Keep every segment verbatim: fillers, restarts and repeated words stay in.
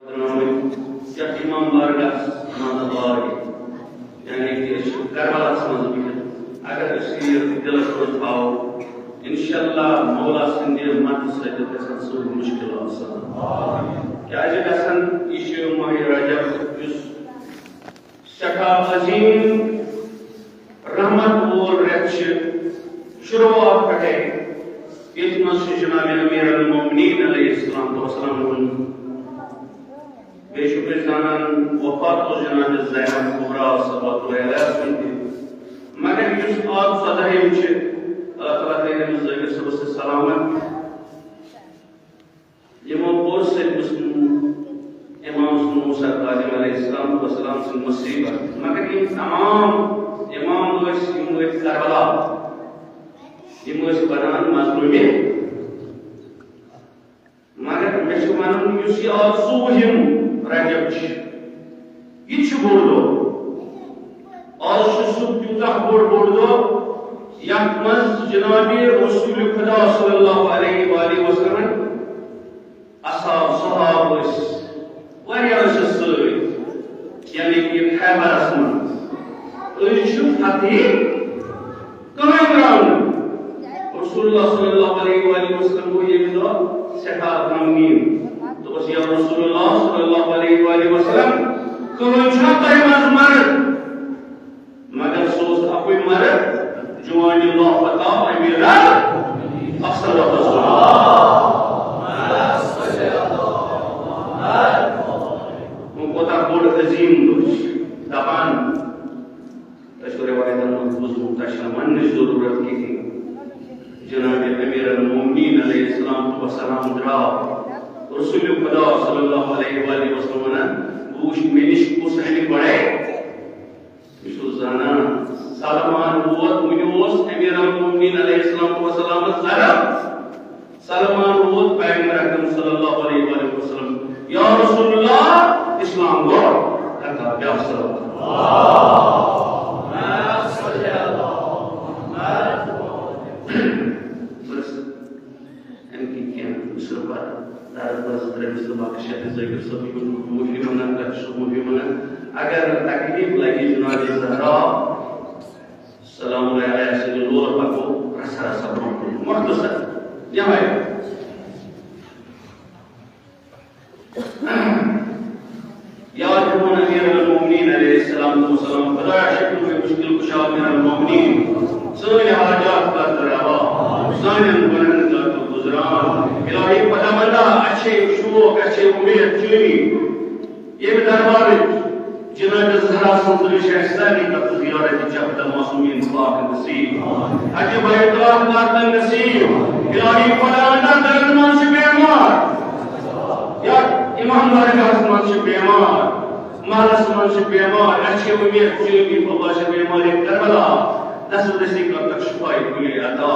درٛامٕتۍ یَتھ امام بارگاہَس منٛز آے، یعنی کہِ أسۍ چھِ کربلاہَس منٛز بِہِتھ۔ اگر أسۍ یہِ دِلَس منٛز تھاوو، انشاءاللہ مولا سٕنٛدِ مدتہٕ سۭتۍ گژھن سٲنۍ مُشکِلات آسان۔ کیٛازِ گژھن؟ یہِ چھُ ماہِ رجب، یُس سٮ۪ٹھاہ عظیٖم رحمت وول رٮ۪تھ چھِ۔ شروعات پٮ۪ٹھَے ییٚتہِ منٛز چھُ جناب امیر المومنین علیہ الصلوۃ والسلام ووٚنمُت، بیٚیہِ چھُ أسۍ زانان وفات اوس جناب زینب کبریٰ صلوات اللہ علیہا سُنٛد تہِ۔ مگر یُس آز ژۄدہِم چھِ، اللہ تعالیٰ کٔرِنۍ أمِس ظٲہِر صٲبَس سۭتۍ سلامت۔ یِمو پوٚز سۭتۍ وٕچھ امام موسیٰ کاظم علیہ السلام والسلام سٕنٛز مصیبت، مگر یِم تمام امام ٲسۍ، یِم ٲسۍ کربلا، یِم ٲسۍ بنان مظلوٗمہِ۔ مگر مےٚ چھُ وَنُن، یُس یہِ آز ژوٚوُہِم رجب چھُ، یہِ تہِ چھُ بوٚڑ دۄہ۔ آز چھُ سُہ تیوٗتاہ بوٚڑ، بوٚڑ دۄہ، یَتھ منٛز جناب رسول خدا صلی اللہ علیہ وآلہ وسلم اصحاب صحاب ٲسۍ، واریاہ ٲسۍ اَسہِ سۭتۍ، یعنی کہِ خیبرس منٛز۔ أسۍ چھِ فتح کٕہٕنۍ درٛاو نہٕ۔ رسول اللہ صلی اللہ علیہ وآلہ وسلم گوٚو ییٚمہِ دۄہ سٮ۪ٹھاہ غمگیٖن۔ دوٚپُس، یا رسول اللہ صلی اللہ علیہ وآلہ وسلم، کٕہٕنۍ چھا تۄہہِ منٛز مرد؟ مگر سُہ اوس اَکُے مرد، جوان لاپتہ امیر اکثر رسول۔ وۄنۍ کوتاہ بوٚڑ عظیٖم دۄہ چھُ۔ دَپان، تۄہہِ چھو رٮ۪وایتَن منٛز بوٗزمُت، تۄہہِ چھَنہٕ وَننٕچ ضروٗرت کِہیٖنۍ۔ جناب امیر المومنین علیہ الصلوۃ والسلام درٛاو رسول خدا صلی اللہ علیہ وآلہ وسلم وَنان، بہٕ وٕچھِ مےٚ نِش کُس اَنہِ گۄڈَے۔ بہٕ چھُس زانان، سلمان ووت، وُنہِ اوس امیر المومنین علیہ الصلوۃ والسلامَس ضرب۔ سلمان ووت پیغمبر اکرم صلی اللہ علیہ وآلہ وسلم، یا رسول اللہ، اسلام گوٚو عطا، بیٛاکھ صلوات۔ بس، اَمہِ کِنۍ کینٛہہ مِصرٕ پَتہٕ درس بس ترٛٲوِس تہٕ باقٕے شیخ ذٲکِر صٲب چھُ معٲفی منٛگان، تۄہہِ چھُسو معٲفی منٛگان۔ اگر نہٕ تکلیٖف لگہِ جناب زہرا سلام اللہ علیہ سٕنٛدِ لورٕ پکو رژھا رژھا برٛونٛہہ کُن۔ مختصر، یِہوٚے۔ یاد ہٮ۪وان امیر المومنین علیہ السلام والسلام، خدایا شکر مےٚ مشکل کشا امیر المومنین، سٲنۍ حاجات کر تہٕ روا، سانٮ۪ن گۄنہن کر تہٕ گُزران۔ الہی خداوندا، اَسہِ چھے شوق، اَسہِ چھے اُمید چٲنی ییٚمہِ دربارٕچ جناب زہرا سٕنٛز ریش اَسہِ سارنٕے پتہٕ زیارت چپتہ معصومین پاک نصیب۔ حج بیت اللہ کر تہٕ نصیب۔ الہی خداوندا، گرن منٛز چھِ بیمار، یا امام بارگاہس منٛز چھِ بیمار، محلس منٛز چھِ بیمار، اَسہِ چھِ اُمید چٲنی بابا چھِ بیمارِ کربلا۔ دسترسی کر تک شفای کلی عطا۔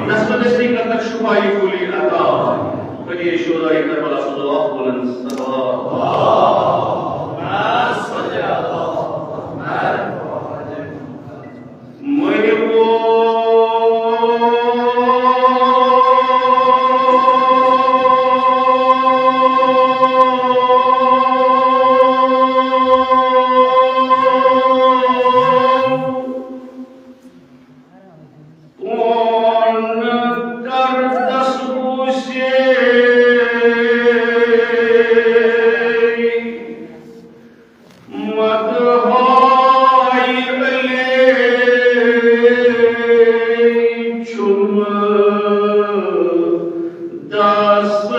دسترسی کر تک شفای کلی عطا۔ خدی شہدای کربلا سوزو اکھ بلند صلوات۔ مٲنِو۔ کون کر دس بوسے مت ہائی علی چھم دست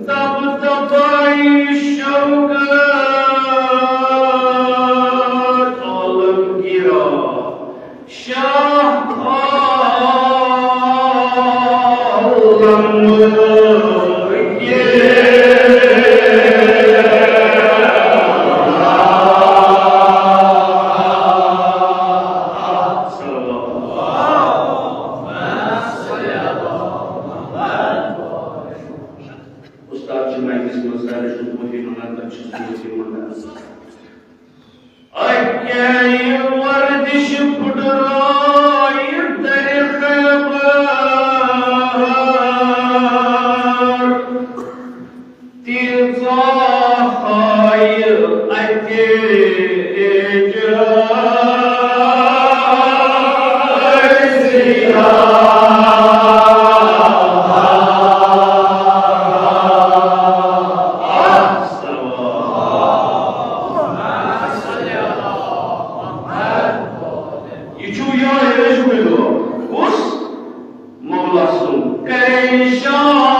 دبدبهٔ شوکت عالمگیرا، شاہ عالم استاد چھِ مجلس منٛز درس دیُتمُت، یِمن اندر چھُس بہٕ یِوان۔ اَکہِ وردِش پھُٹرایہِ درِ خیبر، تیٖژاہ ہایہِ اَکہِ جایہِ۔ یہِ چھُ یِہوٚے رجوع دور۔ کُس؟ مولا سُنٛد۔ کرے شاہ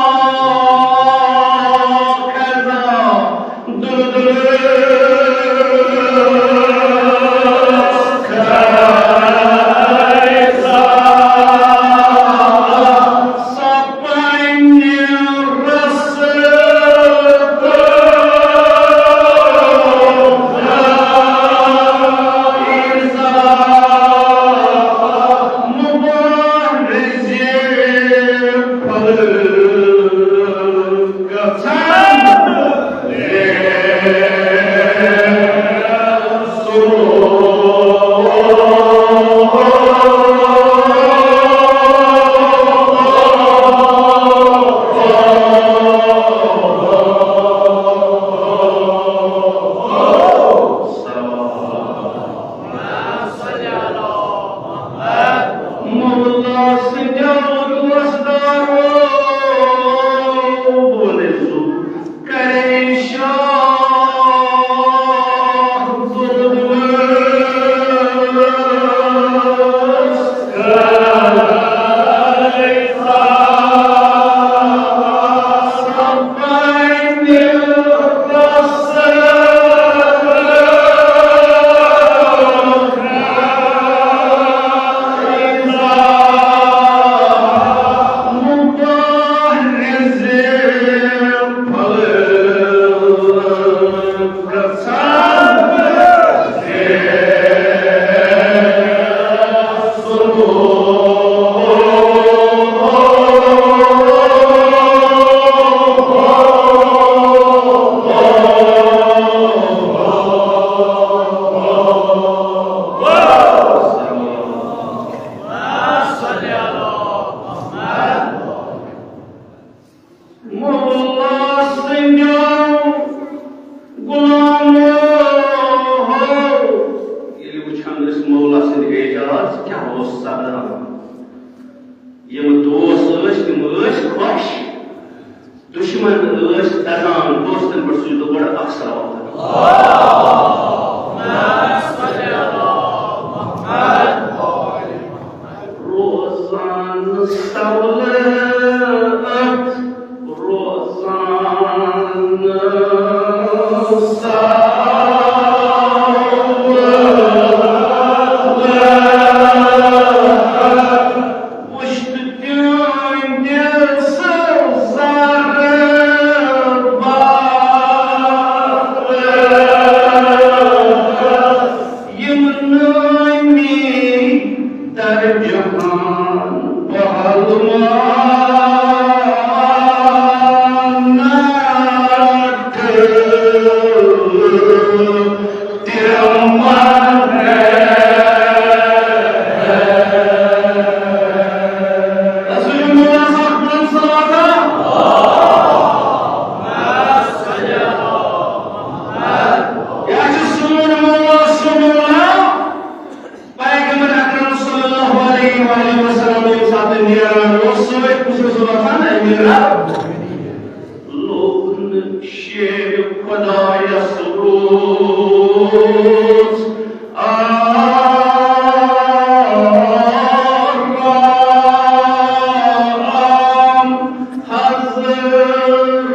خزاں دُل دُل۔ مولا سٕنٛدیو دوستانو، بہٕ وَنَے سُہ، کرے شاہ ظُلمَس مولا سٕنٛدیو غلامو۔ ییٚلہِ وٕچھان ٲسۍ مولا سٕنٛدۍ اعجاز، کیٛاہ اوس سپدان؟ یِم دوست ٲسۍ، تِم ٲسۍ خۄش۔ دُشمن ٲسۍ دَزان۔ دوستن پٮ۪ٹھ سوٗزِو گۄڈٕ اکھ صلوات۔ روزان سولت، روزان سولت۔ وُچھ تِہُنٛدِ سر زر بار۔ یِم نٲمی در جہان پہلوان ناٹھ تِم مر گئے۔ نیران اوس سۭتۍ، بہٕ چھُس وَسان أمیٖرا۔ لوٚگ نہٕ شیرِ خۄدایَس روٗز آرام۔ حضرت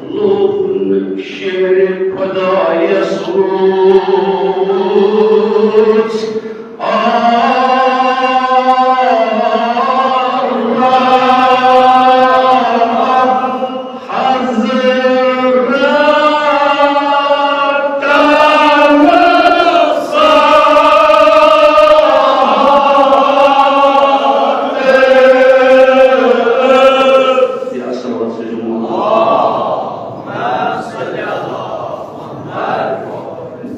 لوگ نہٕ شعرِ خۄدایَس روٗز۔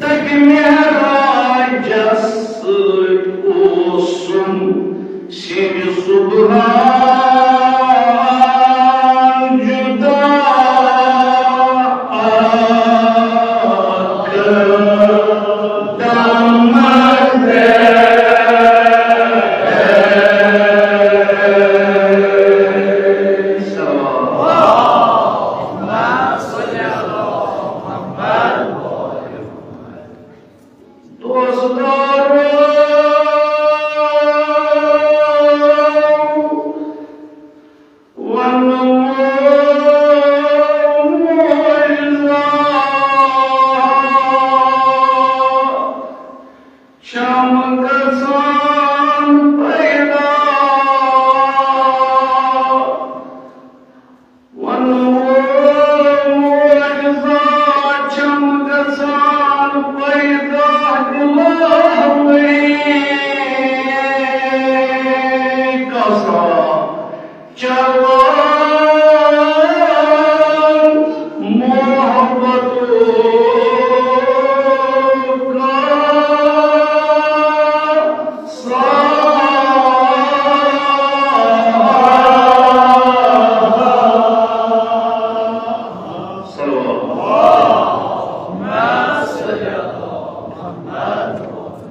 دَپہِ معراجَس سۭتۍ اوسُم سِنہِ سُبحان جُدا اَکھ دَمَس۔ دوستارو، ونمو معجزہ چھم گژھان پیدا۔ ونمو معجزہ چھم گژھان پیدا، الہی قسم چلان محبتُک۔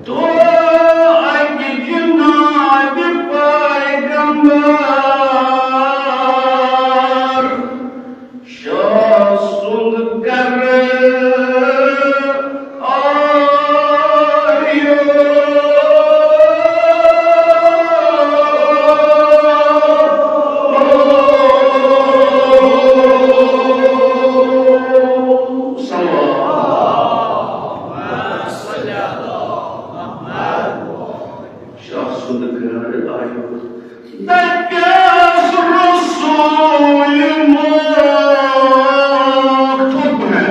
تو اکہِ جناب پیغمبر شاہ سُنٛد گرٕ آیو۔ شاہ سُنٛد گرٕ آیو۔ دَپٮ۪س رسول مختوٗب ہے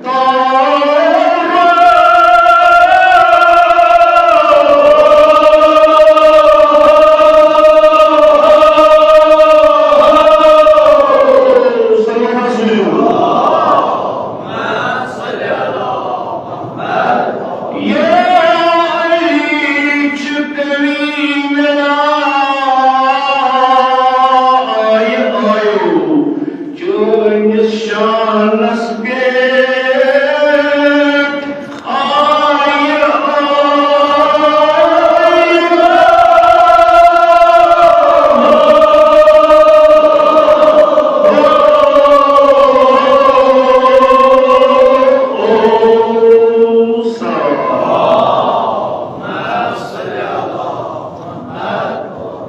تارا۔ یا علی چھُ کمی میرا، آیہِ آیو چٲنِس شانس پٮ۪ٹھ، آیہِ آیہِ۔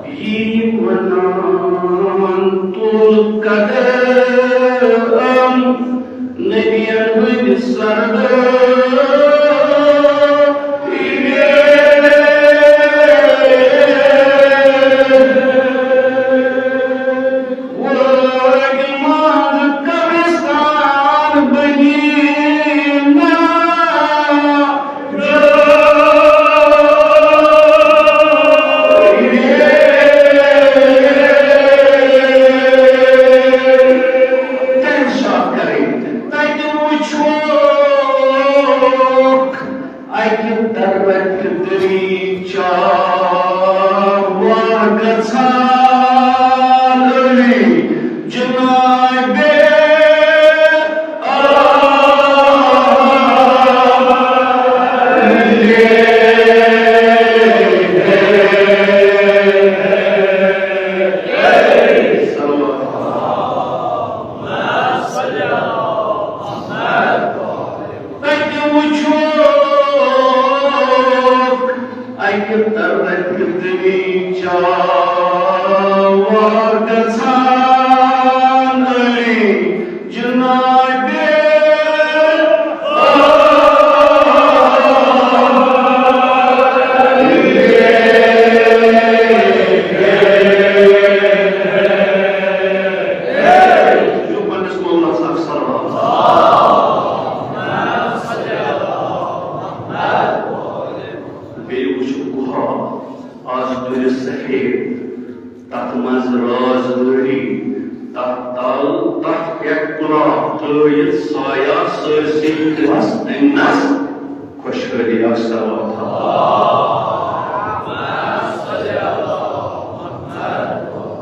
یی ونان تُل قدم نبین ہٕنٛدِ سردٲری۔ وٲتۍ منٛز قبرستان مدینہ۔ گژھان علی جنابِ عالی۔ تَتہِ وُچھُکھ اَکہِ طرفہٕ تٔمِس چاوا گژھان علی جنابِ۔ پننِس مولا صاحب صلوات۔ بیٚیہِ وٕچھُکھ گُہا، آز دوٗرِ سفید، تَتھ منٛز رازدٲری، تَتھ تَل، تَتھ پٮ۪ٹھ گۄلاب ترٛٲوِتھ سایہ سٲرسٕے دِلَس أنٛدَس خۄشحٲلی۔ اکھ صلوات۔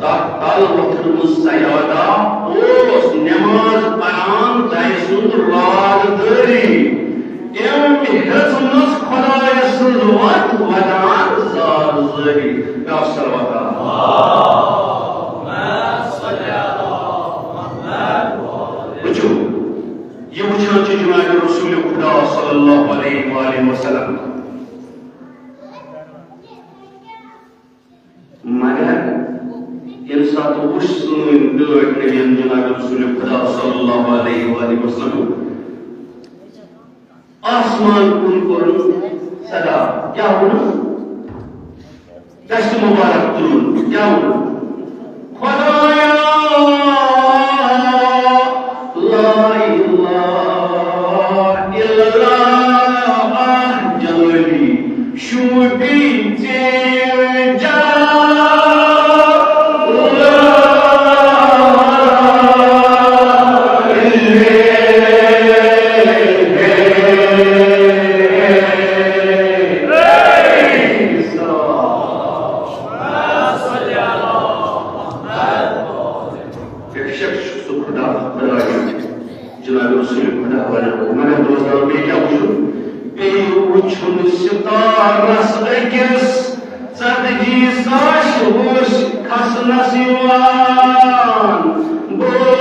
تَتھ تَل وۄتھُن سجادہ اوس نٮ۪ماز پران دَیہِ سُنٛد رازدٲری۔ تٔمۍ ہیٚژ نہٕ خۄدایہِ سٕنٛز وَتھ وَدان زار زٲری۔ بیٛاکھ صلوات۔ وٕچھِو، یہِ وٕچھان چھِ جناب رسول خدا صلی اللہ علیہ وآلہ وسلم۔ مگر ییٚمہِ ساتہٕ وٕچھ سٲنۍ ٹٲٹھۍ نبیَن جناب رسول خدا صلی اللہ علیہ وآلہ وسلم، آسمان کُن کوٚرُن صدا، کیٛاہ ووٚنُن؟ دست مبارک تُلُن، کیٛاہ ووٚنُن؟ خدایا، لا الہ الا اللہ، جلالی شوٗبی ژےٚ جلال۔ بے شک چھُ سُہ خدا خۄداے، جناب رسول خدا ونان۔ مگر دوستو، بیٚیہِ کیٛاہ وٕچھُن؟ بیٚیہِ وٕچھُن ستارس أکِس ژتجی ساس وُچھ کھسنس یِوان۔ بوے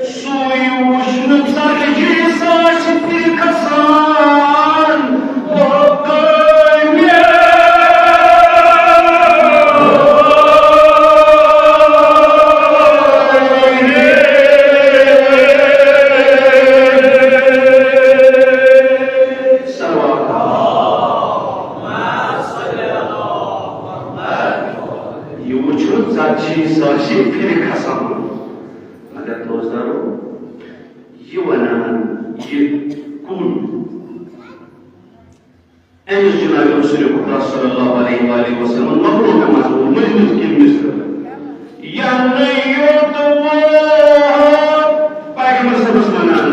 سُے وُچھنہٕ ژتجی ساس تہِ کھسان۔ یہِ وُچھُن ژتجی ساس پھِرِ کھسان۔ مگر دوستو، یہِ ونان، یہِ کُل أمِس جناب رسول خدا صلی اللہ علیہ وآلہ وسلم مخلوق منٛز ووٚن، مٔنٛزۍ کٔمۍ مِصرٕ؟ یَنہٕ یوٚت ووت پیغمبر صٲبَس وَنان،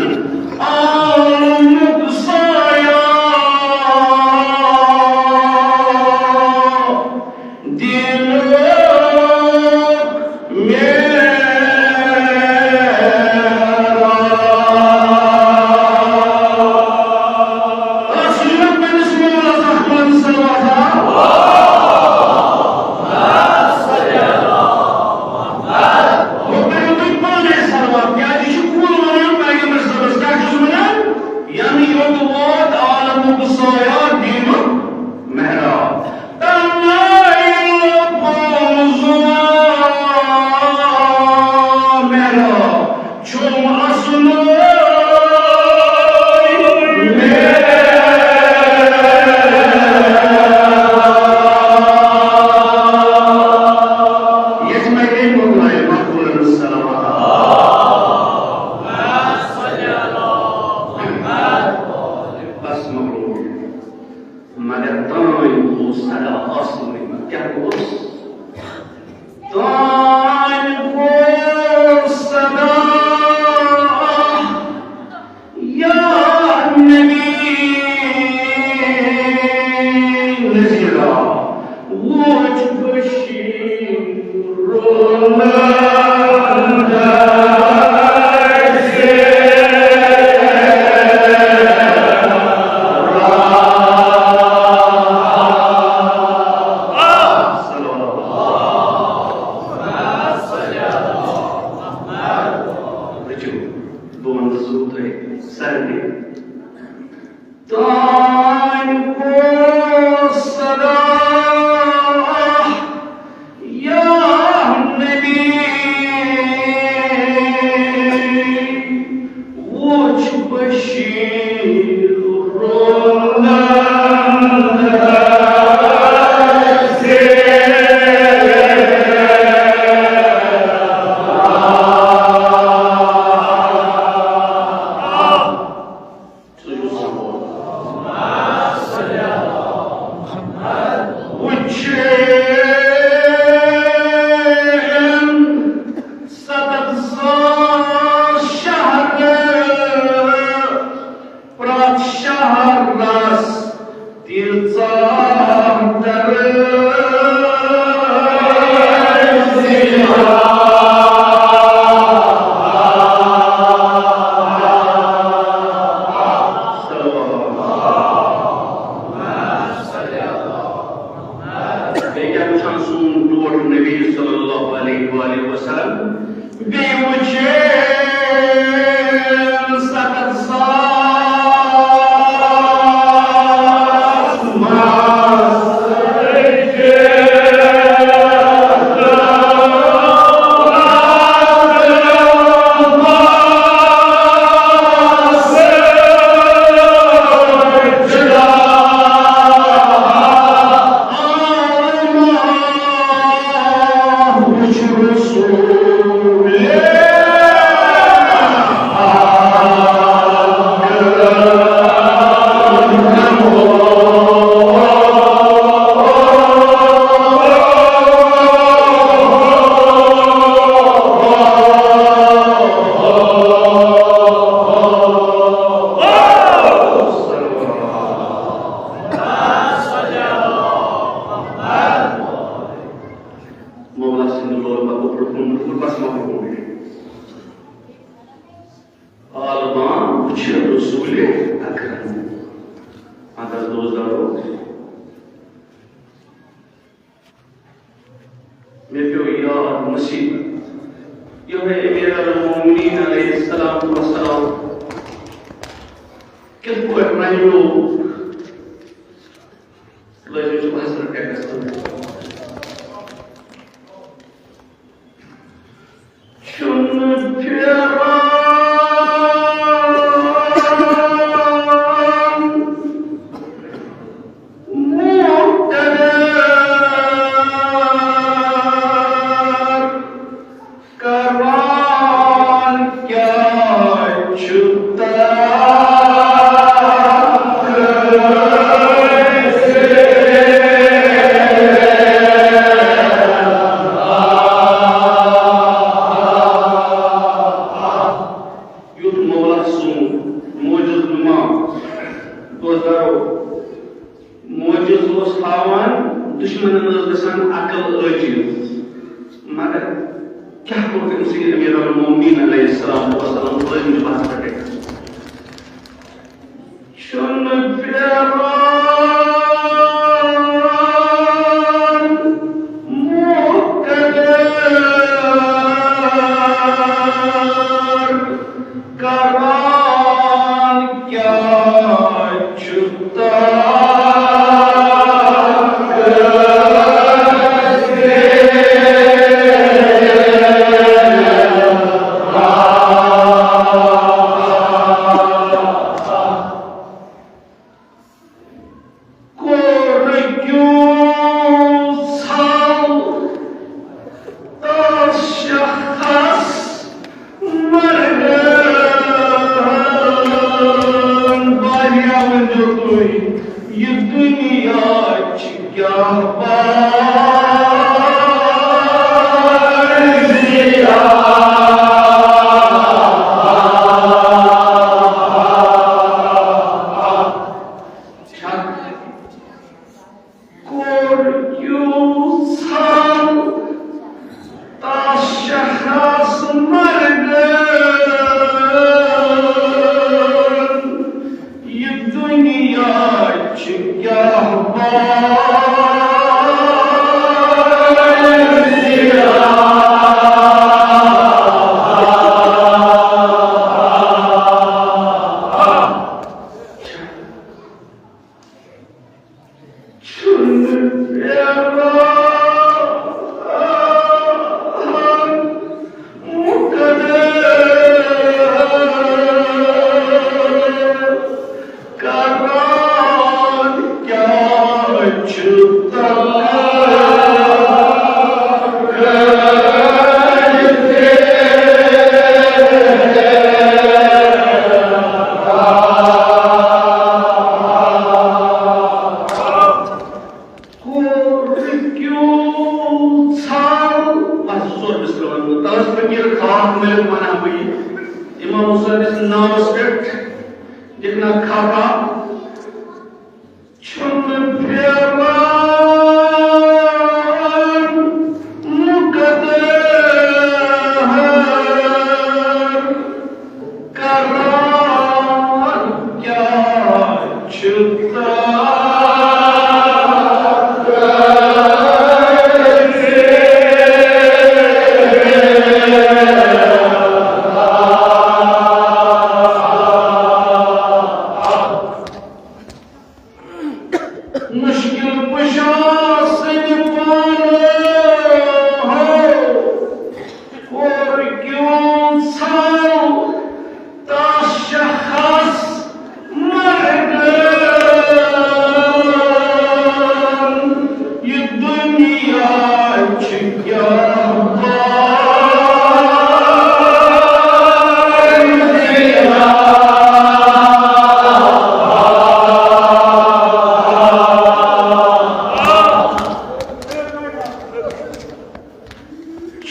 عالمُک سایہ دینُک معراج۔ رسول پننِس مولا زخمن صلوات۔ وۄنۍ کٔرِو تُہۍ پانے صلوات، کیٛازِ یہِ چھُ کُل وَنان پیغمبر صٲبَس۔ کیٛاہ چھُس وَنان؟ یَنہٕ یوٚت ووت عالمُک سایہ دینُک معراج۔ تنہائی پوزوا میرا چھُم اصلوے میرا۔ یَتھ منٛز أمۍ مۄکلایہِ مقبوٗلن صلوات۔ بس مۄکلو۔ مگر تام گوٚو صدا آسمٲنی۔ کیٛاہ گوٚوس؟ تام گوٚو صدا منٛز تۄہہِ سارنٕے تام ووت صدا، یا نبی، وُچھ بشیر وُچھِن ستتھ ساس شہر، پرٛٮ۪تھ شہرس تیٖژاہ درٕزی۔ بیٚیہِ کیٛاہ وٕچھان سون ٹوٹھ نبی صلی اللہ علیہ وآلہ وسلم؟ بیٚیہِ وٕچھِن ستتھ ساس مسجد۔ مولا سٕنٛدِ لولہٕ مۄکھٕ برٛونٛہہ کُن، برٛونٛہہ کُن، بس مۄکھٕ برٛونٛہہ کُن۔ عالمان وٕچھِ رسول اکرم۔ اَتھ حظ دوستو، مےٚ پیوٚو یاد مُصیبت۔ یِہوٚے امیر المومنین علیہ الصلوۃ والسلام کِتھ پٲٹھۍ رنجوو۔ لٲگِو چھُ بحث رٹھ کیٛاہ گژھان۔ چھُنہٕ پھیران مقتدر کران کیٛاہ چھُ تقدیر۔ یُتھ مولا سُنٛد معجز نما دوستو، معجز اوس ہاوان، دُشمنن ٲس گژھان عقل عٲجز۔ مگر کیٛاہ کوٚر تٔمۍ سٕنٛدِ امیر المومنین علیہ الصلوۃ والسلام؟ لٲگِو چھُ بحث رٹھ کیٛاہ گژھان۔ چھُنہٕ پھیران مقتدر کران کیٛاہ چھُ تقدیر۔ کوٚر کیوں ژھل تس شخص مرگن؟ واریاہ ؤنۍزیو تُہۍ، یہِ دُنیا چھِ کیٛاہ بازیا۔ کوٚر کیوں ژھل تس شخص مرگن؟ یہِ دُنیا چھِ کیٛاہ بازیا۔ ناوس پٮ۪ٹھ دِکھ نا خاکہ چھُنہٕ پھیران مُقدر کران کیٛاہ چھُ تَتھ۔ مشکل کشا سٕنٛدِ پانہٕ ہو، اور کیوں ژھاو تس شخص مرگن۔ یہِ دُنیا چھِ کیٛاہ بار۔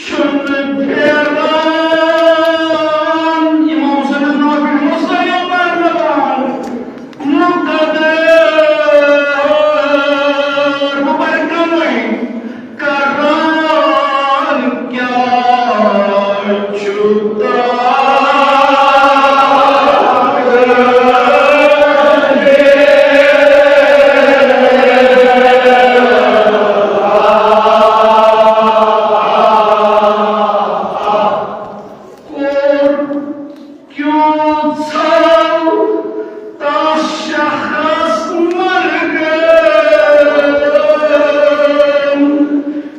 چھُنہٕ پھیران۔ امام حسینس ناوس پٮ۪ٹھ مصنف پرنہٕ آمُت مقدر۔ بہٕ پرٕ کٲنی کران کیٛاہ چھُ تَتھ۔ کوٚر کیوں ژھاو تس شخص مرگن۔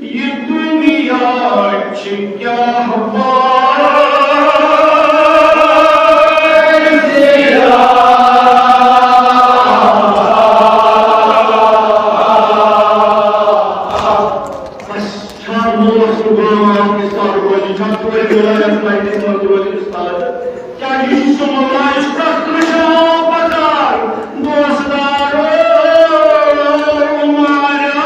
یہِ دُنیا چھِ کیٛاہ بار۔ بس، چھا موس غلام کِس طالب روزی، چھا کورِ ولایت لٹہِ منٛز روزِ کِس طالب؟ کیٛاہ یہِ چھُ سُہ مولا یُس پرٛٮ۪تھ کٲنٛسہِ آو پکار؟ دوستارو، ماریا۔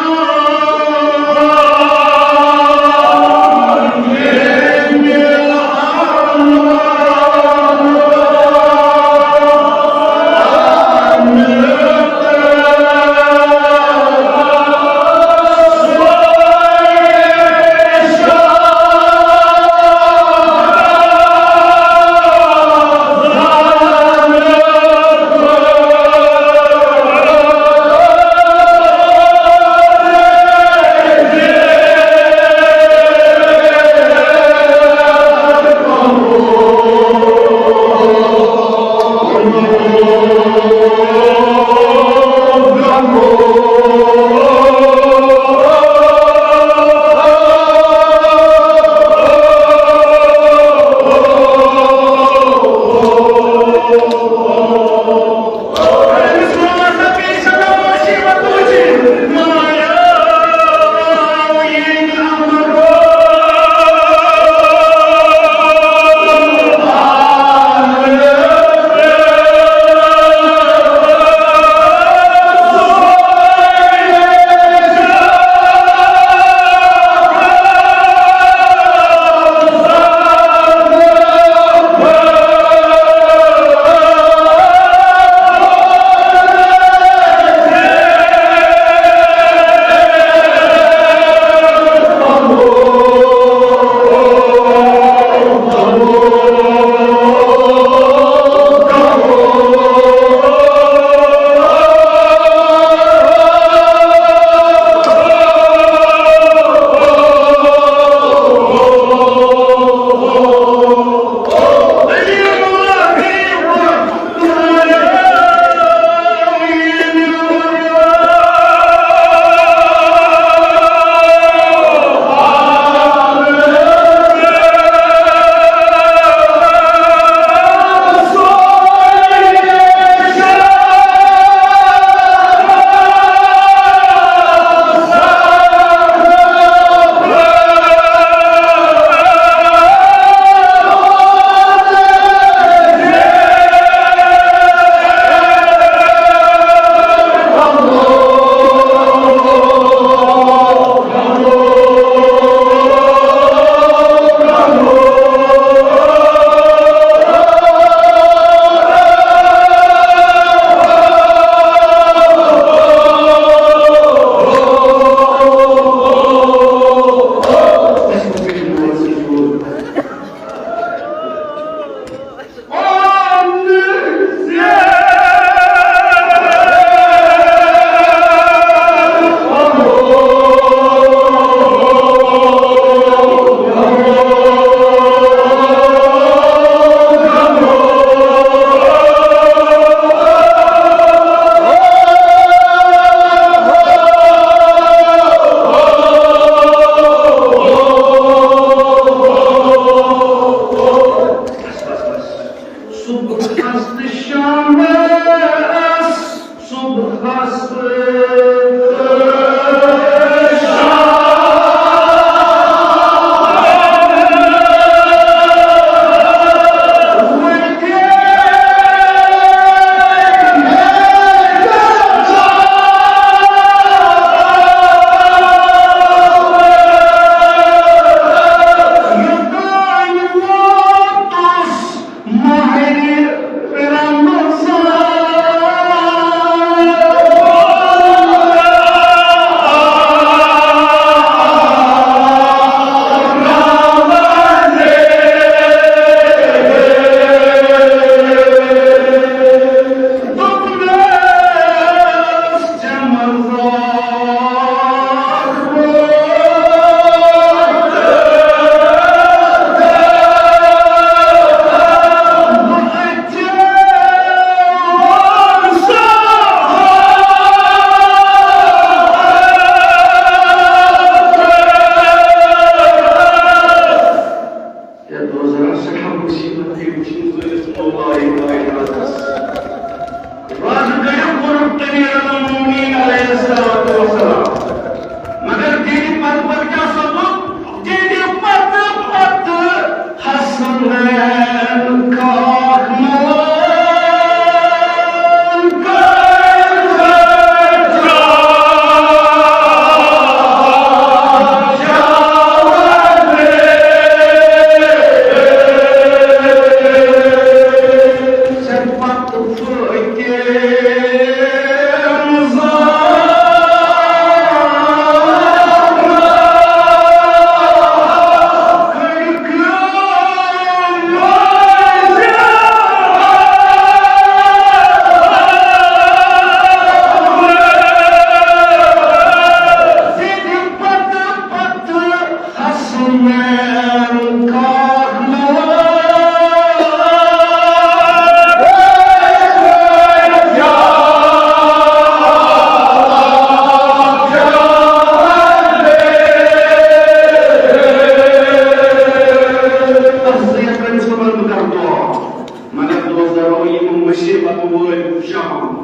صبحس تہٕ شامس، صبحس تہٕ یتھ دۄہس زن سٮ۪ٹھاہ مُصیٖبت پیٚیہِ وٕچھِنۍ سٲنِس مولایہِ کائناتس۔ راتھ گٔیو کوٚرُکھ امیر المومنین علیہ الصلوۃ والسلام۔ مگر دِنہِ پتہٕ پتہٕ کیٛاہ سپُد؟ دِنہِ پتہٕ پتہٕ حسنین کاک ملان کر مگر دوستو، یِم مُصیٖبت وٲلۍ شام،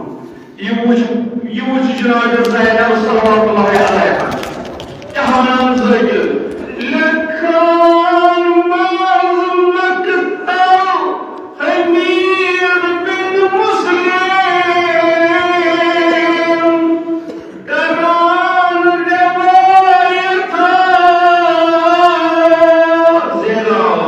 یہِ وٕچھ، یہِ وٕچھ جناب زینب صلوات اللہ علیہا۔ کیٛاہ وَنان زٲگِر؟ لیکھان منٛز مقتل امیر بن مسلم، کران روایت زینب۔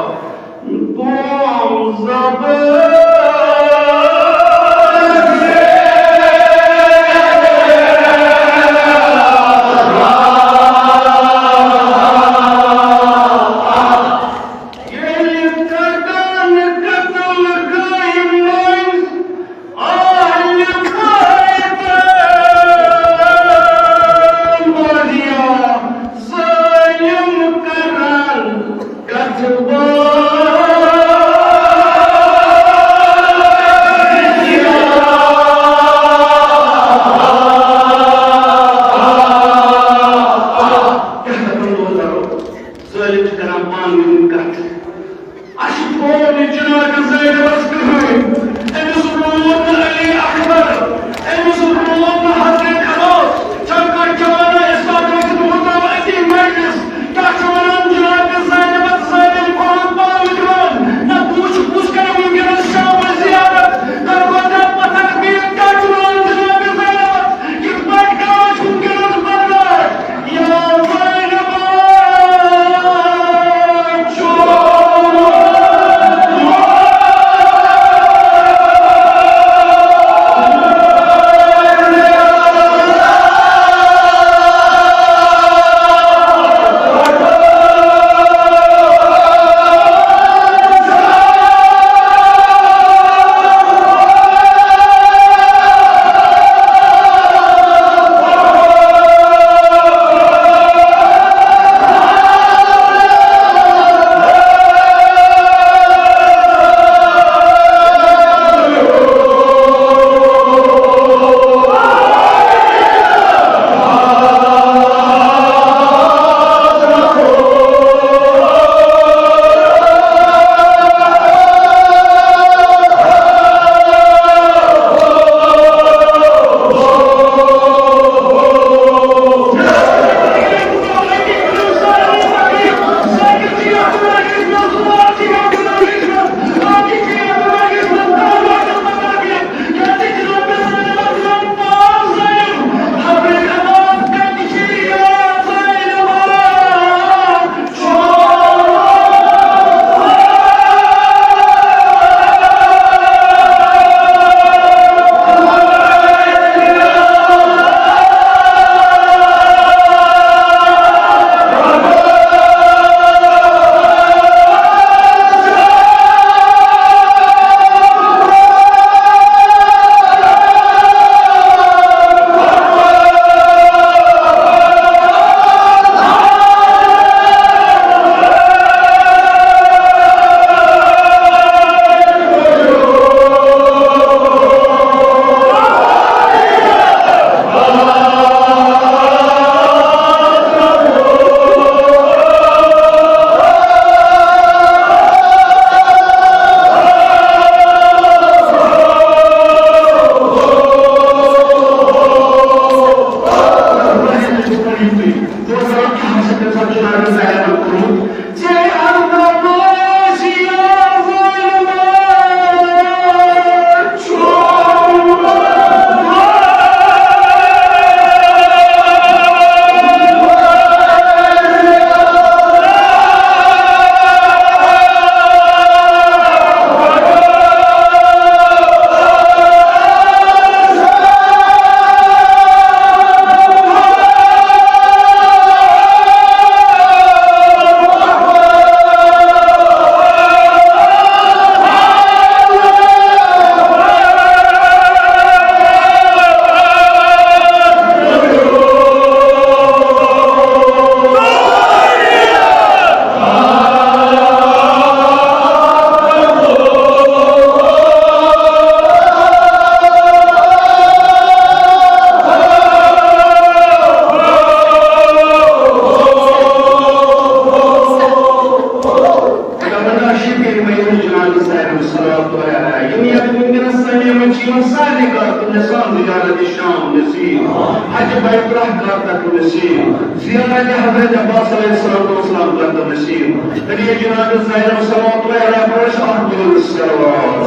نصیب، سارے کر تو نظام زیارت شام نصیب، حج بیت اللہ کر تو نصیب، زیارت حضرت عباس علیہ الصلوۃ والسلام کر تو نصیب، تیری جناب زینب صلوات اللہ علیہ پر شاہ الصلوات۔